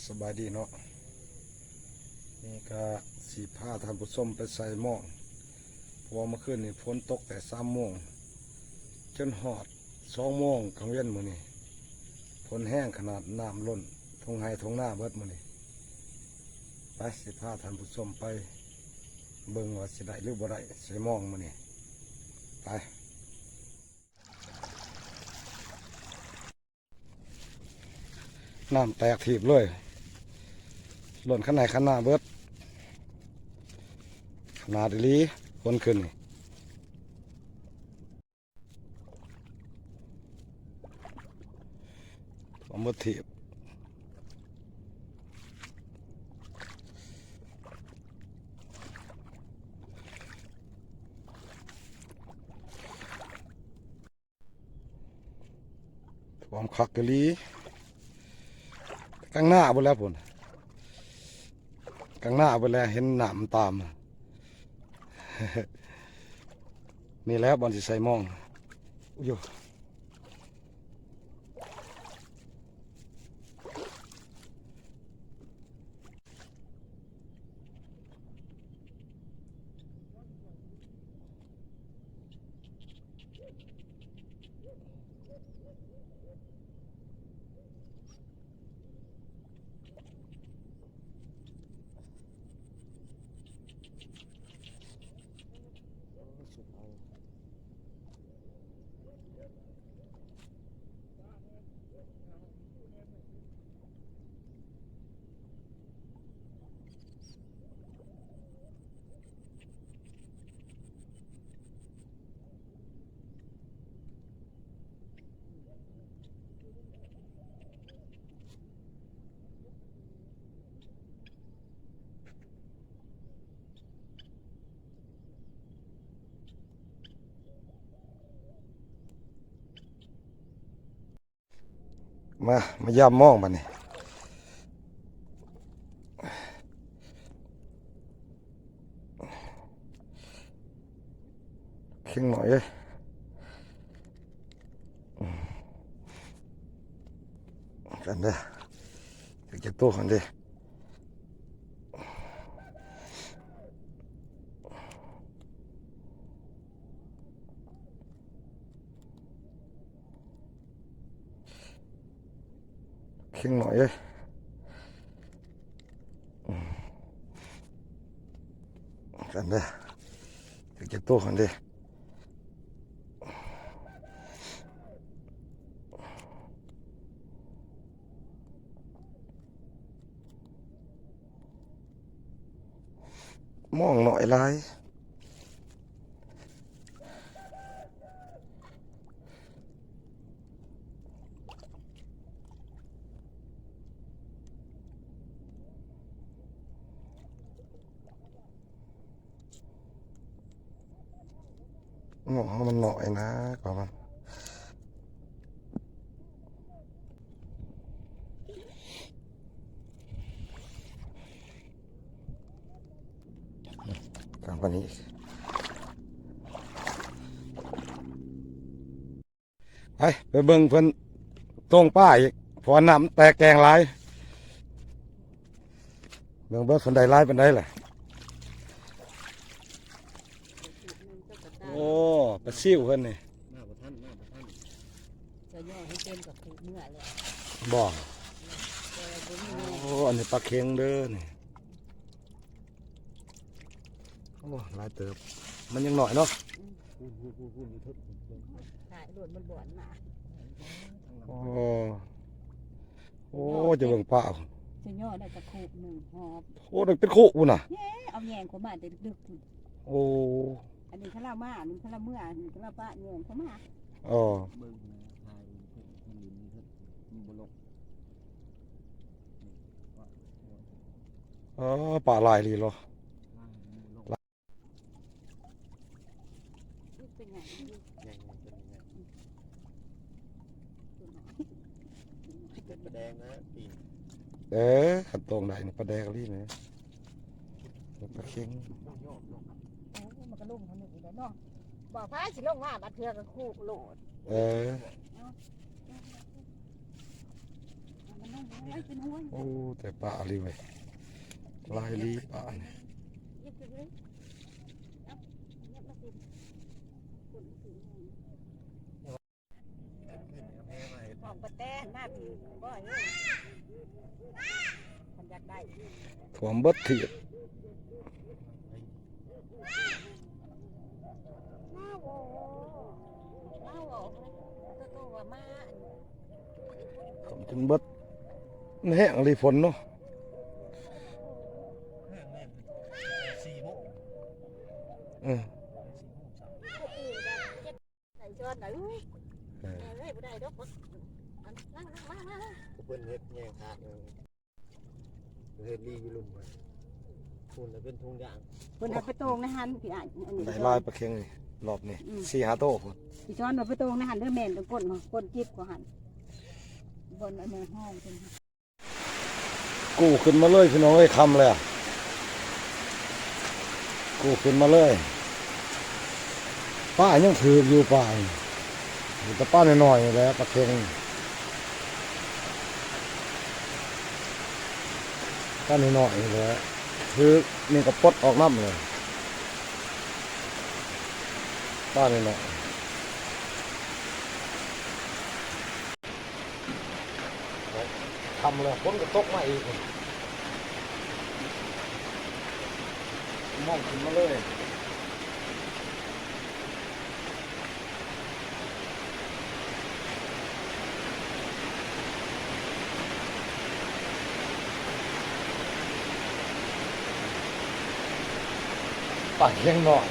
ສະບາຍດີເນາະ ນີ້ກະຊິພາທ່ານຜູ້ຊົມໄປໃສ່ມອງ ເພາະວ່າເມື່ອຄືນນີ້ຝົນຕົກແຕ່ສາມໂມງ ຈົນຮອດສອງໂມງກາງເວັນມື້ນີ້ ຝົນແຮງຂະໜາດ ນ້ຳລົ້ນທົ່ງໄຮ່ທົ່ງນາເບິດມື້ນີ້. ໄປ ຊິພາທ່ານຜູ້ຊົມໄປເບິ່ງວ່າຊິໄດ້ຫຼືບໍ່ໄດ້ໃສ່ມອງມື້ນີ້ ໄປ. ນ້ຳແຕກຖີບເລີຍ ລົ້ນຄັນໄຮ່ຄັນນາເບິດ ຂະໜາດອີ່ຫຼີ ຝົນຂຶ້ນນີ້ ຖ້ວມເບິດຖີບ. ຖ້ວມຄັກອີ່ຫຼີ ກາງໜ້າພຸ້ນແຫຼະພຸ້ນ ກາງໜ້າພຸ້ນແຫຼະ ເຫັນນ້ຳຕາມ ນີ້ແຫຼະບ່ອນຊິໃສ່ມອງຢູ່. ມາ ມາຢາມມອງບາດນີ້ ເຄັ່ງໜ້ອຍເອີຍ ກັນເດີ ຈັກໂຕຫັ້ນເດ້. ເຄັ່ງໜ້ອຍເອີຍ ກັນເດີ ຈັກໂຕຫັ້ນເດ້. ມອງໜ້ອຍຫຼາຍ มองมันน้อยนะ กว่ามัน กลางปานนี้อีก ไป ไปเบิ่งเพิ่นตรงปลาอีก เพราะว่าน้ำแตกแกงหลาย เบิ่ง เบิ่งเพิ่นได้หลายปานใดล่ะ โอ้ ปลาซิวเพิ่นนี่ มาบ่ทัน มาบ่ทัน จะย่อให้เต็มกับผูกเมื่อเลย บ่ แต่บ่มีแม่ โอ้ อันนี้ปลาเข็งเด้อนี่ โอ้ หลายเติบ มันยังน้อยเนาะ อืม พู้น พู้น พู้น พู้น อยู่เทิง ถ่ายโลดมันบ่อนมา โอ้ โอ้ จะเบิ่งปลา สิย่อได้กะโคกหนึ่งหอบ โอ้ ได้เป็นโคกพุ้นน่ะ แหม เอาแยงเข้ามาแต่ดึกๆพุ้น โอ้ อันนี้เขาเล่ามา อันนี้เขาเล่าเมื่อ อันนี้เขาเล่าปะแยงเข้ามา อ๋อ เบิ่งนะ ถ่ายเพิ่น เพิ่นอยู่นี่เพิ่น มันบ่ลง อ๋อ ปลาหลายอีหลีเหรอ เป็นปลาแดงนะปีน เออ คันตรงได้นี่ปลาแดงอีหลีนะ ปลาเข็ง โอ้ มันก็ลงเท่านี้แหละเนาะ บอกพาสิลงมา บัดเทื่อก็คูกโลด เออ มันลงมา ໂອ້ ແຕ່ປາອີ່ຫຼີເວີຍ ຫຼາຍອີ່ຫຼີປານີ້. ຂອງປະແຕນມາພີ້ບໍ່ເອີຍ ມັນຢາກໄດ້ ຖ້ວມເບິດທີບ. ຖ້ວມຈົນເບິດ ມັນແຮງອີ່ຫຼີຝົນເນາະ. ເອີ ໃສ່ຊ້ອນນະ ເອີ ແມ່ເອີຍ ບໍ່ໄດ້ດອກ ມາ ມາ ມາ ມາ ເພິ່ນເຮັດແຍງທາດ ເຮັດລີຢູ່ລຸ່ມພຸ້ນ ພຸ້ນລະເປັນທຸງຢາງ ເພິ່ນເອົາໄປໂຕ່ງໃນຫັ້ນ ພີ່ອ້າຍ ອັນນີ້ ໄດ້ຫຼາຍປາເຄັງນີ້ ລອບນີ້ ອືມ ສີ່ຫ້າໂຕພຸ້ນ. ພີ່ສອນວ່າໄປໂຕ່ງໃນຫັ້ນເດີ ແມ່ນຕ້ອງກົ້ນ ກົ້ນຈິບກວ່າຫັ້ນ ບ່ອນອັນນັ້ນຫ້ອງເພິ່ນ. ກູ້ຂຶ້ນມາເລີຍພີ່ນ້ອງເອີຍ ຄ່ຳແລ້ວ ກູ້ຂຶ້ນມາເລີຍ. ປາຍັງຖືກຢູ່ ປາມີແຕ່ປານ້ອຍໆນີ້ແຫຼະ ປາເຄັງ ປານ້ອຍໆນີ້ແຫຼະ ຖືກນີ້ກໍປົດອອກນຳເລີຍ ປານ້ອຍໆ. ຄ່ຳແລ້ວ ຝົນກໍຕົກມາອີກ ມອງຂຶ້ນມາເລີຍ ປາເຄັງນ້ອຍ.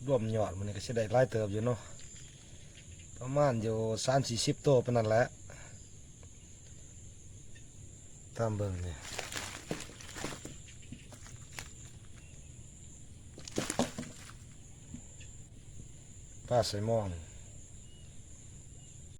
ລວມຍອດມື້ນີ້ກໍຊິໄດ້ຫຼາຍເຕີບຢູ່ເນາະ ປະມານຢູ່ສາມສີ່ສິບໂຕປານນັ້ນແຫຼະ. ຕາມເບິ່ງນີ້ ປາໄຊມອງ